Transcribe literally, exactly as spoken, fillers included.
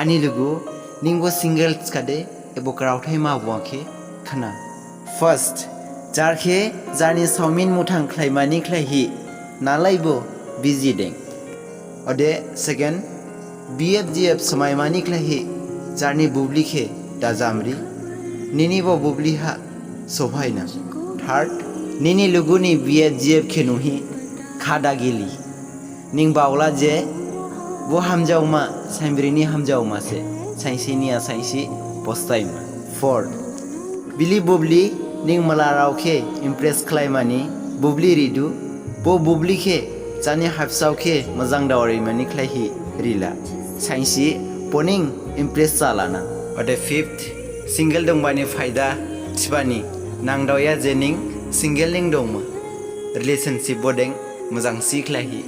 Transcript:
Ani lugu, ningbo single thikhade, ebo graothai ma bo khe khna. First, jar khe jarni saomin muthang khlaimani khlaihi nalaibo busy deng. Ode second, B F G F smaimani khlaihi jarni bubli khe da jamri, ninibo bubli ha sophaina. Third, nini luguni B F G F khe nuhi kha da gili. Ning baola je bo hamjaoma sainbrini hamjaoma se, sainsi niya sainsi postaima. Fourth, bili bubli ning malarao khe impress khlaimani bubli ridu, bo bubli khe jarni habsao khe majang daorimani khlaihi rila. Sainsi bo ning impress jalana. Ode fifth, single dongbani phaida thibani nangdaoya je ning single ning dongma. Relationship bo deng majangsi khlaihi.